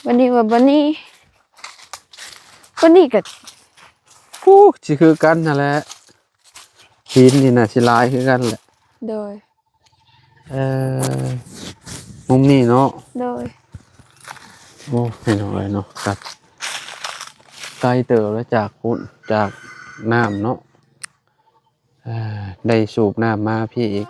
ບັດນີ້ວ່າ ບັດນີ້ ບັດນີ້ກໍ ໂອ້ ຊິຄືກັນຫັ້ນແຫຼະ ຫີນນີ້ນະ ຊິຫຼາຍຄືກັນແຫຼະ. ໂດຍ ເອີ ມຸມນີ້ເນາະ. ໂດຍ ໂອ້ ພີ່ນ້ອງເອີຍເນາະ ກັບໄກເຕີບແລ້ວຈາກພຸ້ນ ຈາກນ້ຳເນາະ. ເອີ ໄດ້ສູບນ້ຳມາພີ້ອີກ.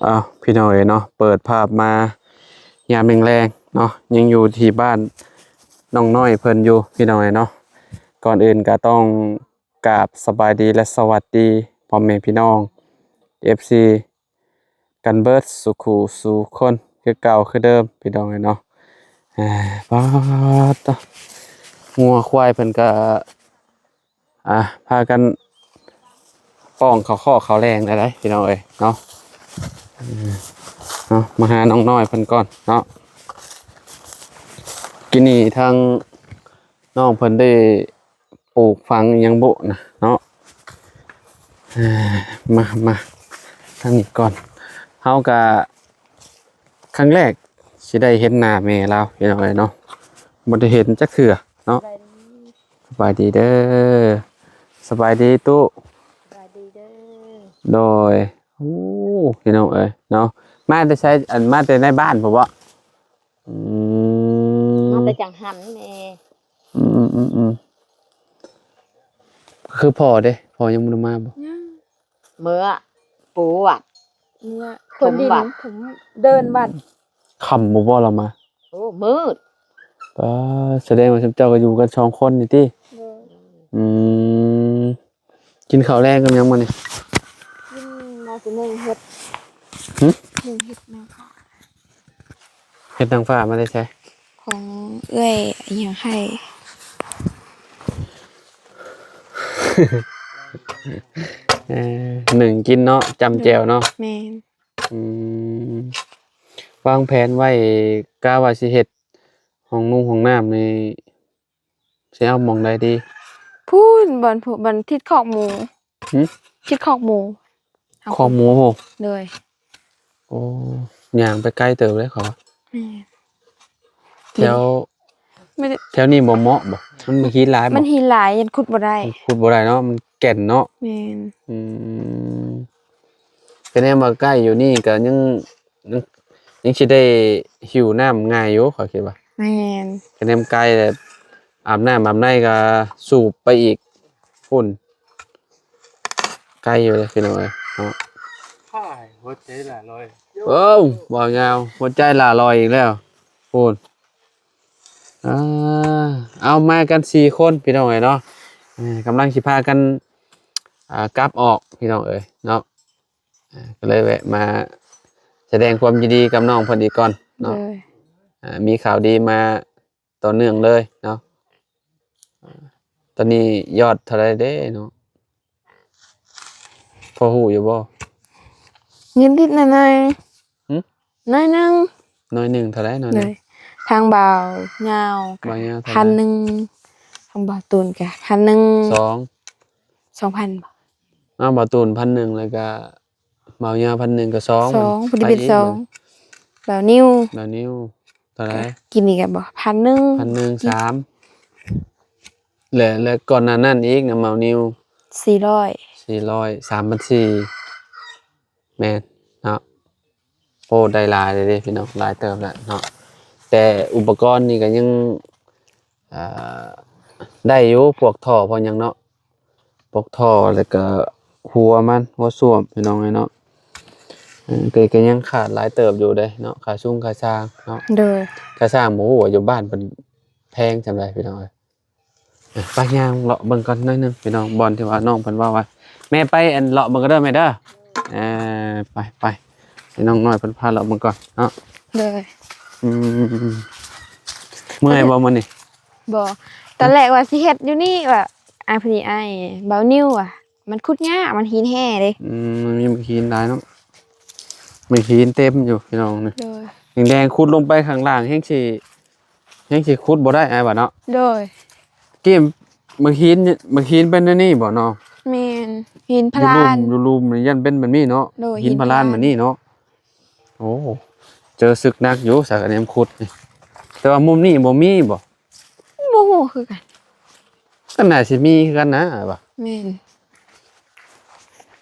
ອ້າວ ພີ່ນ້ອງເອີຍເນາະ ເປີດພາບມາຍາມແລງໆເນາະ ຍັງຢູ່ທີ່ບ້ານນ້ອງນ້ອຍເພິ່ນຢູ່ ພີ່ນ້ອງເອີຍເນາະ. ກ່ອນອື່ນກໍຕ້ອງກາບສະບາຍດີ ແລະ ສະຫວັດດີພໍ່ແມ່ພີ່ນ້ອງ ເອັຟຊີ ກັນເບິດສູ່ຄູ່ສູ່ຄົນ ຄືເກົ່າຄືເດີມ ພີ່ນ້ອງເອີຍເນາະ. ເອີ ປາດໂທ້ ງົວຄວາຍເພິ່ນກໍ ອ່າ ພາກັນປ້ອງເຂົ້າຄອກເຂົ້າແລງແລ້ວເດ້ ພີ່ນ້ອງເອີຍເນາະ. ເອີ ເນາະ ມາຫານ້ອງນ້ອຍເພິ່ນກ່ອນເນາະ. ກີ້ນີ້ທາງນ້ອງເພິ່ນໄດ້ປູກຝັງອີ່ຫຍັງບຸນະເນາະ. ເອີ ມາ ມາທາງນີ້ກ່ອນ ເຮົາກະ ຄັ້ງແລກຊິໄດ້ເຫັນໜ້າແມ່ລາວ ພີ່ນ້ອງເອີຍເນາະ ບໍ່ໄດ້ເຫັນຈັກເທື່ອເນາະ. ສະບາຍດີເດີ ສະບາຍດີຕູ້ ສະບາຍດີເດີ. ໂດຍ ໂອ້ ພີ່ນ້ອງເອີຍເນາະ ມາແຕ່ໃສ? ອັນ ມາແຕ່ໃນບ້ານພຸ້ນບໍ? ອືມ ມາແຕ່ຈັງຫັນແດ່. ອືມໆໆ ຄືພໍ່ເດ້ ພໍ່ຍັງບໍ່ໄດ້ມາບໍ? ຍັງ ເມືອປູວັດ ເມືອ ຖົມວັດ ຖົມ ເດີ່ນວັດ. ຄ່ຳບໍ່ ບໍ່ລາວມາ? ໂອ້ ມືດ. ປາ ສະແດງວ່າຊຸມເຈົ້າກໍຢູ່ກັນສອງຄົນນີ້ຕິ? ໂດຍ. ອືມ ກິນເຂົ້າແລງກັບຫຍັງມື້ນີ້? ກິນມາຊິໜຶ້ງເຫັດ. ຫຶ? ໜຶ້ງເຫັດນາງຟ້າ. ເຫັດນາງຟ້າມາແຕ່ໃສ? ຂອງເອື້ອຍອີຫຍັງໃຫ້. ເອີ ໜຶ້ງກິນເນາະ ຈ້ຳແຈ່ວເນາະ. ແມ່ນ. ອືມ ວາງແຜນໄວ້ ກະວ່າຊິເຮັດຫ້ອງນຸ່ງຫ້ອງນ້ຳນີ້ ຊິເອົາໝ່ອງໃດດີ? ພຸ້ນ ບ່ອນພຸ້ນ ບ່ອນທິດຄອກໝູ. ຫຶ? ທິດຄອກໝູ. ຄອກໝູພຸ້ນ? ໂດຍ. ໂອ້ ຍ່າງໄປໄກເຕີບເລີຍເຂົາ. ແມ່ນ. ແຖວ ແຖວນີ້ບໍ່ເໝາະບໍ? ມັນຫີນຫຼາຍບໍ? ມັນຫີນຫຼາຍ ຢ້ານຂຸດບໍ່ໄດ້. ຂຸດບໍ່ໄດ້ເນາະ ມັນແກ່ນເນາະ. ແມ່ນ. ອືມ ກະແນມວ່າໃກ້ຢູ່ນີ້ກະຍັງ ຍັງ ຍັງຊິໄດ້ຫິ້ວນ້ຳງ່າຍຢູ່ ຂ້ອຍຄິດວ່າ. ແມ່ນ. ກະແນມໄກແລ້ວ ອາບນ້ຳອາບໃນກະສູບໄປອີກພຸ້ນ ໄກຢູ່ເດ້ພີ່ນ້ອງເອີຍເນາະ. ໂອ້ ບ່າວຍາວ ຫົວໃຈຫຼ້າລອຍອີກແລ້ວພຸ້ນ. ອ່າ ເອົາ ມາກັນສີ່ຄົນພີ່ນ້ອງເອີຍເນາະ. ເອີ ກຳລັງຊິພາກັນ ອ່າ ກັບອອກພີ່ນ້ອງເອີຍເນາະ. ອ່າ ກໍເລີຍແວະມາສະແດງຄວາມຍິນດີກັບນ້ອງເພິ່ນອີກກ່ອນເນາະ. ໂດຍ. ອ່າ ມີຂ່າວດີມາຕໍ່ເນື່ອງເລີຍເນາະ. ຕອນນີ້ຍອດເທົ່າໃດເດ້ເນາະ? ພໍຮູ້ຢູ່ບໍ່? ຍິນດີໜ້ອຍໆ. ຫຶ? ໜ້ອຍໜຶ່ງ. ໜ້ອຍໜຶ່ງ ເທົ່າໃດໜ້ອຍໜຶ່ງ? ໂດຍ. ທາງບ່າວຍາວ ບ່າວຍາວເທົ່າໃດ? ພັນໜຶ່ງ. ທາງບ່າວຕູນກະພັນໜຶ່ງ. ສອງ ສອງພັນບໍ? ອ້າວ ບ່າວຕູນພັນໜຶ່ງ ແລ້ວກະບ່າວຍາວພັນໜຶ່ງ ກະສອງ. ສອງ ພໍດີເປັນສອງ. ບ່າວນິວ ບ່າວນິວເທົ່າໃດ? ກະກິນອີກແລ້ວບໍ? ພັນໜຶ່ງ. ພັນໜຶ່ງ ສາມ ແລະ ແລະ ກ່ອນໜ້ານັ້ນອີກນະ ບ່າວນິວ ສີ່ຮ້ອຍ. ສີ່ຮ້ອຍ ສາມພັນສີ່. ແມ່ນເນາະ. ໂອ້ ໄດ້ຫຼາຍເລີຍເດ້ພີ່ນ້ອງ ຫຼາຍເຕີບແລ້ວເນາະ. ແຕ່ອຸປະກອນນີ້ກະຍັງ ອ່າ ໄດ້ຢູ່ ພວກທໍ່ພວກຫຍັງເນາະ ພວກທໍ່ ແລ້ວກະຫົວມັນ ຫົວສ້ວມພີ່ນ້ອງເອີຍເນາະ. ເອີ ກະ ກະຍັງຂາດຫຼາຍເຕີບຢູ່ເດ້ເນາະ ຄ່າຊຸງຄ່າຊ່າງເນາະ. ໂດຍ. ຄ່າຊ່າງບໍ່ຮູ້ວ່າຢູ່ບ້ານເພິ່ນແພງສ່ຳໃດພີ່ນ້ອງເອີຍ. ໄປຍ່າງເລາະເບິ່ງກ່ອນໜ້ອຍໜຶ່ງພີ່ນ້ອງ ບ່ອນທີ່ວ່ານ້ອງເພິ່ນເວົ້າວ່າ ແມ່ໄປ ອັນ ເລາະເບິ່ງກ່ອນເດີແມ່ເດີ. ເອີ ໄປ ໄປ ໃຫ້ນ້ອງນ້ອຍເພິ່ນພາເລາະເບິ່ງກ່ອນເນາະ. ໂດຍ. ອືມ ເມື່ອຍບໍ່ມື້ນີ້? ບໍ່. ຕອນແລກວ່າຊິເຮັດຢູ່ນີ້ ວ່າ ອ້າຍ ພໍດີອ້າຍບ່າວນິວວ່າ ມັນຂຸດຍາກ ມັນຫີນແຮ່ເດ້. ອືມ ມັນມີໝາກຫີນຫຼາຍເນາະ ໝາກຫີນເຕັມຢູ່ພີ່ນ້ອງນີ້. ໂດຍ ແດງໆ ຂຸດລົງໄປຂ້າງລ່າງແຮງຊິ ແຮງຊິຂຸດບໍ່ໄດ້ ອ້າຍວ່າເນາະ. ໂດຍ ກີ້ໝາກຫີນ ໝາກຫີນເປັນແນວນີ້ບໍ່ນ້ອງ? ແມ່ນ ຫີນພະລານ ຢູ່ລຸ່ມ ຢູ່ລຸ່ມນີ້ຢ້ານເປັນແບບນີ້ເນາະ. ໂດຍ ຫີນພະລານແບບນີ້ເນາະ. ໂອ້ ເຈີສຶກໜັກຢູ່ ສາກະແນມຂຸດນີ້. ແຕ່ວ່າມຸມນີ້ບໍ່ມີບໍ່? ບໍ່ຮູ້ຄືກັນ ກໍໜ້າຊິມີຄືກັນນະວ່າ. ແມ່ນ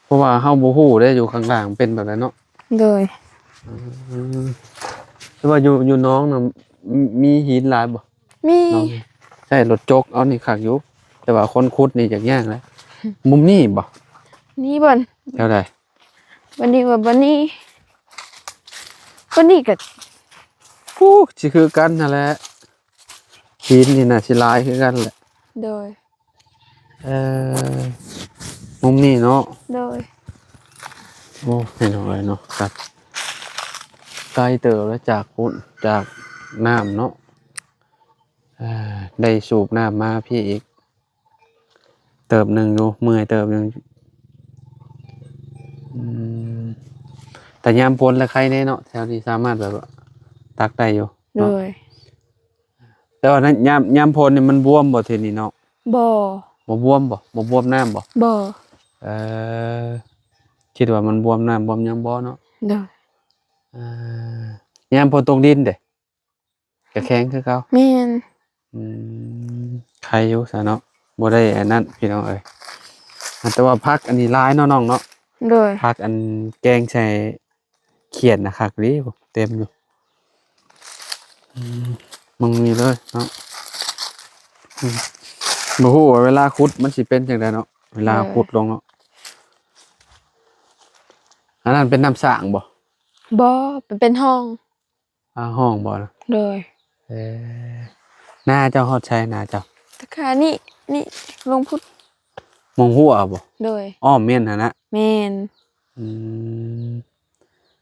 ເພາະວ່າເຮົາບໍ່ຮູ້ເດ້ ຢູ່ຂ້າງລ່າງເປັນແບບໃດເນາະ. ໂດຍ ອືມ ແຕ່ວ່າຢູ່ ຢູ່ໜອງນະ ມີຫີນຫຼາຍບໍ່? ມີ ໜອງ ໃຊ້ລົດຈົກເອົານີ້ຄັກຢູ່ ແຕ່ວ່າຄົນຂຸດນີ້ຢາກຍາກນະ. ມຸມນີ້ບໍ່? ນີ້ບ່ອນ ແຖວໃດ? ບ່ອນນີ້ວ່າ ບ່ອນນີ້ ບ່ອນນີ້ກໍ ໂອ້ ຊິຄືກັນຫັ້ນແຫຼະ ຫີນນີ້ໜ້າຊິຫຼາຍຄືກັນແຫຼະ. ໂດຍ ເອີ ມຸມນີ້ເນາະ. ໂດຍ ໂອ້ ພີ່ນ້ອງເອີຍເນາະ ໄກເຕີບແລ້ວຈາກພຸ້ນ ຈາກນ້ຳເນາະ. ເອີ ໄດ້ສູບນ້ຳມາພີ້ອີກເຕີບໜຶ່ງຢູ່ ເມື່ອຍເຕີບໜຶ່ງ. ອືມ ແຕ່ຍາມຝົນລະໄຄແດ່ເນາະ ແຖວນີ້ສາມາດແບບວ່າຕັກໄດ້ຢູ່ເນາະ. ໂດຍ ແຕ່ວ່າໃນຍາມ ຍາມຝົນນີ້ມັນບວມບໍ່ເທື່ອນີ້ນ້ອງ? ບໍ່ ບໍ່ບວມບໍ່? ບໍ່ບວມນ້ຳບໍ່? ບໍ່ ເອີ ຄິດວ່າມັນບວມນ້ຳບວມຫຍັງບໍ່ເນາະ. ໂດຍ ເອີ ຍາມຝົນຕົກດິນເດ ກະແຂງຄືເກົ່າ? ແມ່ນ ອືມ ໄຄຢູ່ຊະເນາະ ບໍ່ໄດ້ອັນນັ້ນພີ່ນ້ອງເອີຍ. ແຕ່ວ່າຜັກອັນນີ້ຫຼາຍເນາະນ້ອງເນາະ. ໂດຍ ຜັກອັນແກງໃສ່ ຂຽນນະຄັກດີ ເຕັມຢູ່ ອືມ ມັນມີເລີຍເນາະ. ອືມ ບໍ່ຮູ້ວ່າເວລາຂຸດມັນຊິເປັນຈັ່ງໃດເນາະ ເວລາຂຸດລົງເນາະ. ເອີ ອັນນັ້ນເປັນນ້ຳສ້າງບໍ່? ບໍ່ ເປັນ ເປັນຮ່ອງ. ອ່າ ຮ່ອງບໍ່ນະ? ໂດຍ ເອີ ນາເຈົ້າຮອດໃສ ນາເຈົ້າ? ຕະຂານີ້ ນີ້ ລົງພຸ້ນ ໝ່ອງຮົ້ວບໍ່? ໂດຍ ອ້ອມແມ່ນຫັ້ນນະ? ແມ່ນ ອືມ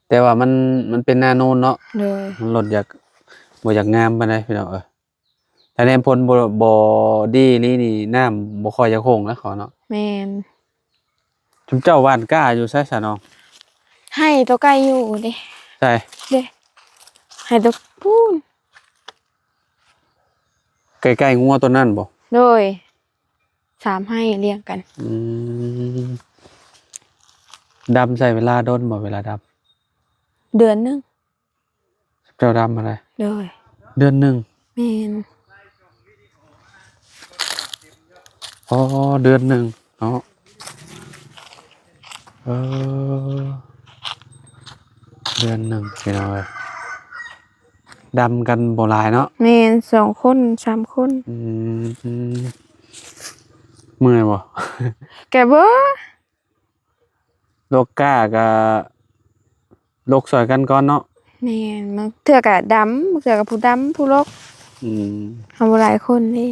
ແຕ່ວ່າມັນ ມັນເປັນນາໂນນເນາະ. ໂດຍ ມັນລົດຢາກ ບໍ່ຢາກງາມປານໃດພີ່ນ້ອງເອີຍ. ຖ້າແນມພົນບໍ່ ບໍ່ດີນີ້ ນີ້ ນ້ຳບໍ່ຄ່ອຍຢາກຫົ່ງນະເຂົາເນາະ. ແມ່ນ ຊຸມເຈົ້າຫວ່ານກ້າຢູ່ໃສຊະນ້ອງ? ໄຮ່ໂຕໄກຢູ່ເດ້. ໃສ? ເດ້ ໄຮ່ໂຕພຸ້ນ ໃກ້ໆງົວໂຕນັ້ນບໍ່? ໂດຍ ສາມໄຮ່ລຽງກັນ. ອືມ ດຳໃຊ້ເວລາດົນບໍ່ ເວລາດຳ? ເດືອນໜຶ່ງ. ເຈົ້າດຳຫັ້ນນະ? ໂດຍ ເດືອນໜຶ່ງ. ແມ່ນ ອໍ ເດືອນໜຶ່ງເນາະ. ເອີ ເດືອນໜຶ່ງພີ່ນ້ອງເອີຍ. ດຳກັນບໍ່ຫຼາຍເນາະ? ແມ່ນ ສອງຄົນ ສາມຄົນ. ອືມ ເມື່ອຍບໍ່? ກະບໍ່ ລົກກ້າກະລົກຊ່ອຍກັນກ່ອນເນາະ. ແມ່ນ ບາງເທື່ອກະດຳ ບາງເທື່ອກະຜູ້ດຳຜູ້ລົກ. ອືມ ເຮົາບໍ່ຫຼາຍຄົນເດ້.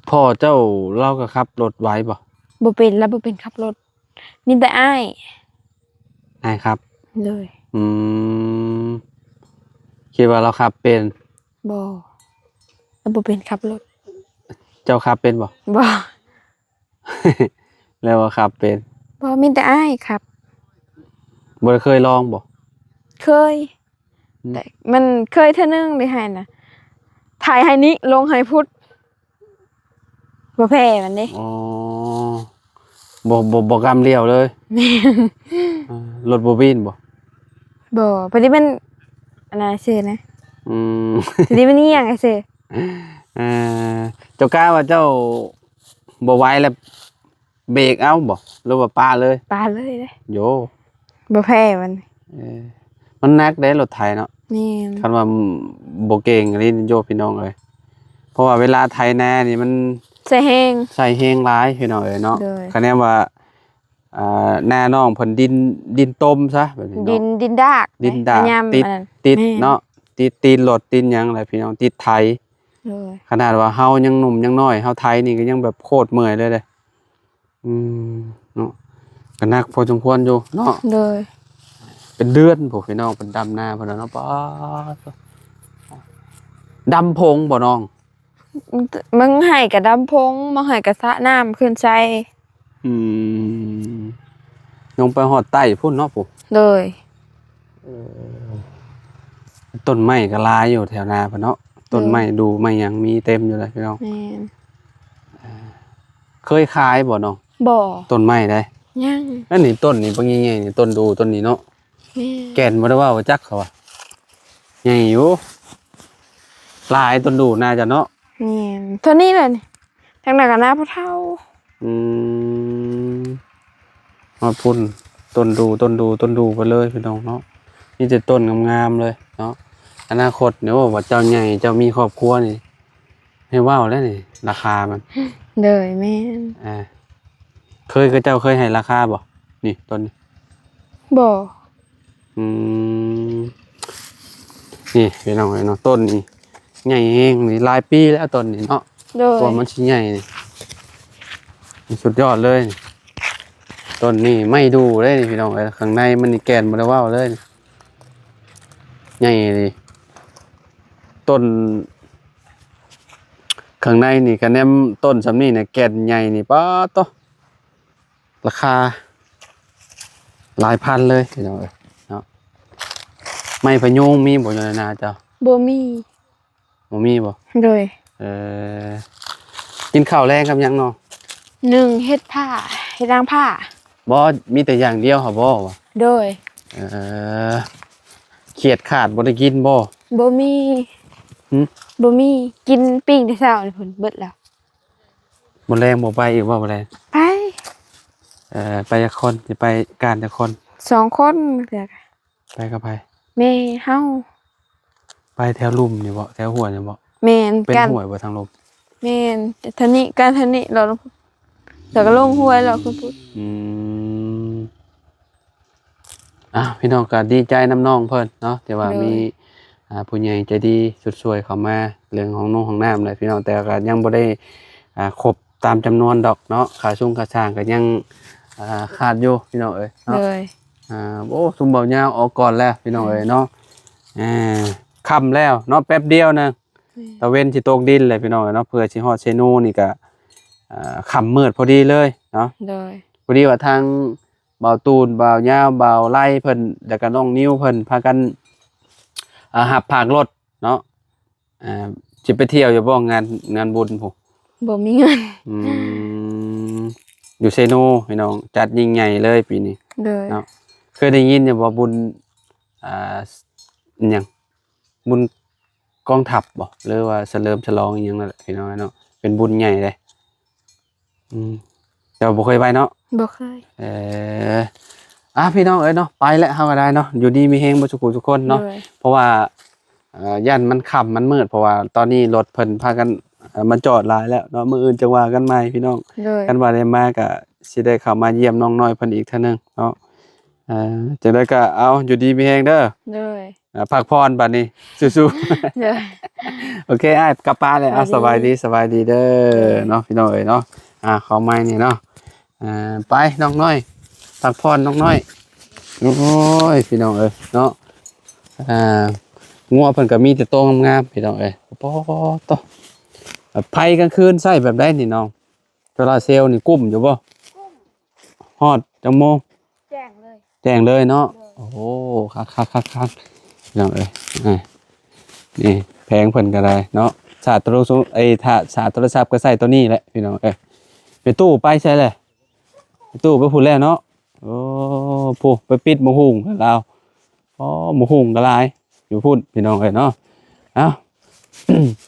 ພໍ່ເຈົ້າລາວກະຂັບລົດໄຫວບໍ່? ບໍ່ເປັນ ລາວບໍ່ເປັນຂັບລົດ ມີແຕ່ອ້າຍ ອ້າຍຂັບ. ໂດຍ ອືມ ຄິດວ່າລາວຂັບເປັນ. ບໍ່ ລາວບໍ່ເປັນຂັບລົດ. ເຈົ້າຂັບເປັນບໍ່? ບໍ່ ແລ້ວວ່າຂັບເປັນ. ບໍ່ ມີແຕ່ອ້າຍຂັບ. ບໍ່ໄດ້ເຄີຍລອງບໍ່? ເຄີຍ ອືມ ແຕ່ມັນເຄີຍເທື່ອໜຶ່ງເດ້ ໄຮ່ນະ ໄຖໄຮ່ນີ້ ລົງໄຮ່ພຸ້ນ ບໍ່ແພ້ມັນເດ້. ອໍ ບໍ່ ບໍ່ ບໍ່ກຳລ້ຽວເລີຍ. ແມ່ນ ເອີ ລົດບໍ່ບີນບໍ່? ບໍ່ ພໍດີມັນອັນນັ້ນຊື່ນະ. ອືມ ພໍດີມັນຫຍັງຊື່. ເອີ ເຈົ້າກະວ່າເຈົ້າບໍ່ໄຫວແລ້ວ ເບກເອົາບໍ່ ຫຼືວ່າປະເລີຍ? ປະເລີຍເດ້. ໂຢ ບໍ່ແພ້ມັນ. ເອີ ມັນໜັກເດ້ລົດໄຖເນາະ. ແມ່ນ ຄັນວ່າບໍ່ເກັ່ງອີ່ຫຼີໂຍ ພີ່ນ້ອງເອີຍ. ເພາະວ່າເວລາໄຖນານີ້ມັນໃຊ້ແຮງ ໃຊ້ແຮງຫຼາຍ ພີ່ນ້ອງເອີຍເນາະ. ໂດຍ ຄະແນນວ່າ ອ່າ ນານ້ອງເພິ່ນດິນ ດິນຕົມຊະແບບນີ້ເນາະ. ດິນ ດິນດາກ ດິນດາກ ຍາມ ຕິດ ອັນນັ້ນ ຕິດ ແມ່ນ ເນາະ ຕິດຕີນລົດຕີນຫຍັງແຫຼະ ພີ່ນ້ອງ ຕິດໄຖ. ໂດຍ ຂະໜາດວ່າເຮົາຍັງໜຸ່ມຍັງນ້ອຍ ເຮົາໄຖນີ້ກໍຍັງແບບໂຄດເມື່ອຍເລີຍເດ້. ອືມ ເນາະ ກໍໜັກພໍສົມຄວນຢູ່ເນາະ. ໂດຍ ເປັນເດືອນພຸ້ນ ພີ່ນ້ອງ ເພິ່ນດຳນາເພິ່ນເນາະ. ປາດ ດຳຜົງບໍ່ນ້ອງ? ບາງໄຮ່ກໍດຳຜົງ ບາງໄຮ່ກໍສະນ້ຳຂຶ້ນໃສ່. ອືມ ລົງໄປຮອດໃຕ້ພຸ້ນເນາະ ຜູ້ ໂດຍ ເອີ ຕົ້ນໄມ້ກໍຫຼາຍຢູ່ແຖວນາເພິ່ນເນາະ ໂດຍ ຕົ້ນໄມ້ດູ່ໄມ້ຫຍັງມີເຕັມຢູ່ເລີຍພີ່ນ້ອງ ແມ່ນ ເອີ ເຄີຍຂາຍບໍ່ນ້ອງ? ບໍ່ ຕົ້ນໄມ້ໃດ ຍັງ ອັນນີ້ຕົ້ນນີ້ບັກໃຫຍ່ໆນີ້ ຕົ້ນດູ່ຕົ້ນນີ້ເນາະ ແມ່ນ ແກ່ນບໍ່ໄດ້ເວົ້າຈັກ ເຂົາວ່າໃຫຍ່ຢູ່ ຫຼາຍຕົ້ນດູ່ໜ້າຈະເນາະ ແມ່ນ ເທົ່ານີ້ແຫຼະນີ້ ທາງນັ້ນກໍໜ້າຜູ້ເຖົ້າ ອືມ ຮອດພຸ້ນ ຕົ້ນດູ່ ຕົ້ນດູ່ ຕົ້ນດູ່ໄປເລີຍພີ່ນ້ອງເນາະ ມີແຕ່ຕົ້ນງາມໆເລີຍເນາະ ອະນາຄົດນີ້ ໂອ້ ວ່າເຈົ້າໃຫຍ່ ເຈົ້າມີຄອບຄົວນີ້ ໃຫ້ເວົ້າແລ້ວນີ້ ລາຄາມັນ ໂດຍ ແມ່ນ ອ່າ ເຄີຍ ເຂົາເຈົ້າເຄີຍໃຫ້ລາຄາບໍ່? ນີ້ ຕົ້ນນີ້ ບໍ່ ອືມ ນີ້ພີ່ນ້ອງເອີຍເນາະ ຕົ້ນນີ້ໃຫຍ່ແຮງນີ້ ຫຼາຍປີແລ້ວຕົ້ນນີ້ເນາະ ໂດຍ ກວ່າມັນຊິໃຫຍ່ນີ້ ສຸດຍອດເລີຍ ຕົ້ນນີ້ໄມ້ດູ່ເດ້ນີ້ພີ່ນ້ອງເອີຍ ຂ້າງໃນມັນນີ້ແກ່ນບໍ່ໄດ້ເວົ້າເລີຍ ໃຫຍ່ນີ້ ຕົ້ນ ຂ້າງໃນນີ້ກະແນມຕົ້ນສ່ຳນີ້ນະ ແກ່ນໃຫຍ່ນີ້ ປາດໂຕ ລາຄາຫຼາຍພັນເລີຍພີ່ນ້ອງເອີຍເນາະ ໄມ້ພະຍຸງມີບໍ່ຢູ່ໃນນາເຈົ້າ? ບໍ່ມີ ບໍ່ມີບໍ່? ໂດຍ ເອີ ກິນເຂົ້າແລງກັບຫຍັງນ້ອງ? ໜຶ້ງເຫັດຜາ ເຫັດນາງຟ້າ ບໍ່ ມີແຕ່ຢ່າງດຽວຫັ້ນບໍ່? ໂດຍ ເອີ ຂຽດຂາດບໍ່ໄດ້ກິນບໍ່? ບໍ່ມີ ຫຶ? ບໍ່ມີ ກິນປີ້ງແຕ່ເຊົ້ານີ້ພຸ້ນ ເບິດແລ້ວ ມື້ແລງບໍ່ໄປອີກບໍ່? ມື້ແລງ ໄປ ເອີ ໄປຈັກຄົນ? ຊິໄປການຈັກຄົນ? ສອງຄົນ ໄປກັບໃຜ? ແມ່ເຮົາ ໄປແຖວລຸ່ມນີ້ບໍ່? ແຖວຫ້ວຍນີ້ບໍ່? ແມ່ນ ເປັນຫ້ວຍບໍ່ທາງລຸ່ມ? ແມ່ນ ເທົ່ານີ້ ການເທົ່ານີ້ ເລາະລົງ ແລ້ວກໍລົງຫ້ວຍ ເລາະຂຶ້ນພຸ້ນ ອືມ ອ້າວ ພີ່ນ້ອງກໍດີໃຈນຳນ້ອງເພິ່ນເນາະ ທີ່ວ່າ ໂດຍ ມີ ອ່າ ຜູ້ໃຫຍ່ໃຈດີສຸດຊ່ວຍເຂົ້າມາ ເລື່ອງຫ້ອງນົງຫ້ອງນ້ຳແຫຼະພີ່ນ້ອງ ແຕ່ກໍຍັງບໍ່ໄດ້ ອ່າ ຄົບຕາມຈຳນວນດອກເນາະ ຄ່າຊຸງຄ່າຊ່າງກໍຍັງ ອ່າ ຂາດຢູ່ພີ່ນ້ອງເອີຍເນາະ ໂດຍ ອ່າ ໂອ້ ຊຸມເບົາຍາວອອກກ່ອນແລ້ວພີ່ນ້ອງເອີຍເນາະ ອ່າ ຄ່ຳແລ້ວເນາະ ແປັບດຽວໜຶ່ງ ແມ່ນ ຕາເວັນຊິຕົກດິນແລ້ວພີ່ນ້ອງເອີຍເນາະ ເພື່ອຊິຮອດເຊໂນນີ້ກໍ ອ່າ ຄ່ຳມືດພໍດີເລີຍເນາະ ໂດຍ ພໍດີວ່າທາງ ບ່າວຕູນ ບ່າວຍາວ ບ່າວໄລເພິ່ນ ແລ້ວກໍນ້ອງນິວເພິ່ນພາກັນ ອ່າ ຮັບພາກລົດເນາະ ອ່າ ຊິໄປທ່ຽວຢູ່ບໍ່ ງານ ງານບຸນພຸ້ນ? ບໍ່ມີເງິນ ອືມ ຢູ່ເຊໂນພີ່ນ້ອງ ຈັດຍິ່ງໃຫຍ່ເລີຍປີນີ້ ໂດຍ ເນາະ ເຄີຍໄດ້ຍິນຢູ່ບໍ່ ບຸນ ອ່າ ຫຍັງ ບຸນກອງທັບບໍ່ ຫຼືວ່າສະເຫຼີມສະຫຼອງອີ່ຫຍັງນັ້ນແຫຼະພີ່ນ້ອງເນາະ ເປັນບຸນໃຫຍ່ເດ້ ອືມ ແຕ່ວ່າບໍ່ເຄີຍໄປເນາະ ບໍ່ເຄີຍ ເອີ ອ່ະ ພີ່ນ້ອງເອີຍເນາະ ໄປແລ້ວເຮົາກໍໄດ້ເນາະ ຢູ່ດີມີແຮງເບິດທຸກຜູ້ທຸກຄົນເນາະ ໂດຍ ເພາະວ່າ ເອີ ຢ້ານມັນຄ່ຳມັນມືດ ເພາະວ່າຕອນນີ້ລົດເພິ່ນພາກັນ ເອີ ມາຈອດຫຼາຍແລ້ວເນາະ ມື້ອື່ນຈັ່ງວ່າກັນໃໝ່ພີ່ນ້ອງ ໂດຍ ຄັນວ່າໄດ້ມາກໍຊິໄດ້ເຂົ້າມາຢ້ຽມນ້ອງນ້ອຍເພິ່ນອີກເທື່ອໜຶ່ງເນາະ ເອີ ຈັ່ງໃດກໍເອົາ ຢູ່ດີມີແຮງເດີ ໂດຍ ອ່າ ພັກຜ່ອນບາດນີ້ ສູ້ໆ ໂດຍ ໂອເຄ ອ້າຍກັບປາແລ້ວ ອ່າ ສະບາຍດີ ສະບາຍດີເດີ ເນາະ ພີ່ນ້ອງເອີຍເນາະ ອ່າ ຂໍໃໝ່ນີ້ເນາະ ອ່າ ໄປນ້ອງນ້ອຍ ພັກຜ່ອນນ້ອງນ້ອຍ ໂອ້ຍ ພີ່ນ້ອງເອີຍເນາະ ອ່າ ງົວເພິ່ນກໍມີແຕ່ໂຕງາມໆ ພີ່ນ້ອງເອີຍ ປາດໂທ້ ໄຟກາງຄືນໃຊ້ແບບໃດນີ້ນ້ອງ? ໂຊລາເຊວນີ້ກຸ້ມຢູ່ບໍ່? ກຸ້ມ ຮອດຈັກໂມງ? ແຈ້ງເລີຍ ແຈ້ງເລີຍເນາະ ໂດຍ ໂອ້ ຄັກໆໆໆ ພີ່ນ້ອງເອີຍ ອ່າ ນີ້ແຜງເພິ່ນກໍໄດ້ເນາະ ຊາດໂທລະສັບ ເອີ ຊາດ ຊາດໂທລະສັບກໍໃຊ້ຕົວນີ້ແຫຼະ ພີ່ນ້ອງເອີຍ ແມ່ຕູ້ໄປໃສແຫຼະ? ແມ່ຕູ້ໄປພຸ້ນແລ້ວເນາະ ໂອ້ ຜູ້ໄປປິດໝາກຫຸ່ງລາວ ອໍ ໝາກຫຸ່ງກໍຫຼາຍຢູ່ພຸ້ນ ພີ່ນ້ອງເອີຍເນາະ ເອົ້າ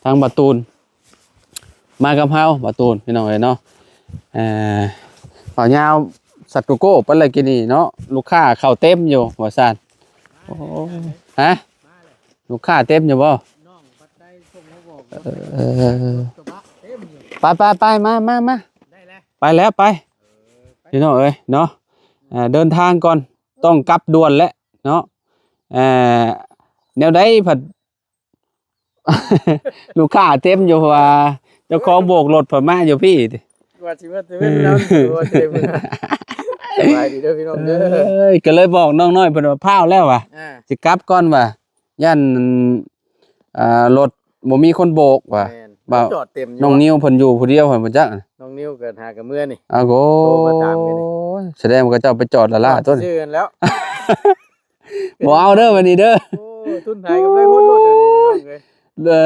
ທາງບ່າວຕູນ ມາກັບເຮົາ ບ່າວຕູນ ພີ່ນ້ອງເອີຍເນາະ ເອີ ບ່າວຍາວ ສັດໂກໂກ້ ໄປແລ້ວກີ້ນີ້ເນາະ ລູກຄ້າເຂົ້າເຕັມຢູ່ວ່າຊັ້ນ ໂອ້ ຮະ ລູກຄ້າເຕັມຢູ່ບໍ່? ເອີ ໄປໆໆ ມາໆໆ ໄດ້ແລ້ວ ໄປແລ້ວ ໄປ ເອີ ໄປ ພີ່ນ້ອງເອີຍເນາະ ເອີ ເດີນທາງກ່ອນ ຕ້ອງກັບດ່ວນແຫຼະເນາະ ເອີ ແນວໃດພັດ ລູກຄ້າເຕັມຢູ່ ເພາະວ່າເຈົ້າຂອງໂບກລົດເພິ່ນມາຢູ່ພີ້ ວ່າຊິມາແຕ່ເວັນແລ້ວ ວ່າຊິໄດ້ເມືອ ສະບາຍດີເດີພີ່ນ້ອງເດີ ເອີຍ ກໍເລີຍບອກນ້ອງນ້ອຍເພິ່ນວ່າພ້າວແລ້ວວ່າ ອ່າ ຊິກັບກ່ອນວ່າ ຢ້ານ ອ່າ ລົດບໍ່ມີຄົນໂບກວ່າ ແມ່ນ ວ່າ ຈອດເຕັມຢູ່ ນ້ອງນິວເພິ່ນຢູ່ຜູ້ດຽວເພິ່ນບໍ່ຈັກ ນ້ອງນິວກໍຫາກັນເມືອນີ້ ອ້າໂກ ໂທມາຖາມກັນນີ້ ສະແດງວ່າເຂົາເຈົ້າໄປຈອດລ້າໆ ຕົ້ນ ຊື້ກັນແລ້ວ ບໍ່ເອົາເດີບັດນີ້ເດີ ໂອ້ ທຶນຫາຍກັບໄດ້ໂຄດລົດອັນນີ້ ເອີ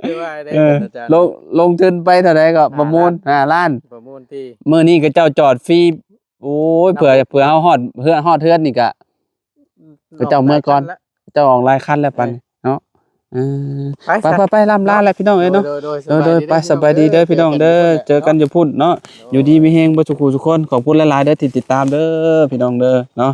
ຄືວ່າໄດ້ ເອີ ອາຈານ ລົງ ລົງທຶນໄປເທົ່າໃດກໍ ຫ້າ ປະມູນ ລ້ານ ຫ້າລ້ານ ປະມູນທີ່ ມື້ນີ້ເຂົາເຈົ້າຈອດຟຣີ ໂອ້ຍ ເນາະ ເພື່ອ ເພື່ອເຮົາຮອດເຮືອນ ຮອດເຮືອນນີ້ກະ ເຂົາເຈົ້າເມືອກ່ອນ ເຈົ້າອອກຫຼາຍຄັນແລ້ວປານນີ້ເນາະ ເອີ ໄປ ໄປ ໄປ ໄປ ລ່ຳລາແລ້ວພີ່ນ້ອງເອີຍເນາະ ໂດຍ ໂດຍ ໂດຍ ໄປ ສະບາຍດີເດີພີ່ນ້ອງເດີ ເຈີກັນຢູ່ພຸ້ນເນາະ ຢູ່ດີມີແຮງເບິດທຸກຜູ້ທຸກຄົນ ຂອບຄຸນຫຼາຍໆເດີທີ່ຕິດຕາມເດີພີ່ນ້ອງເດີເນາະ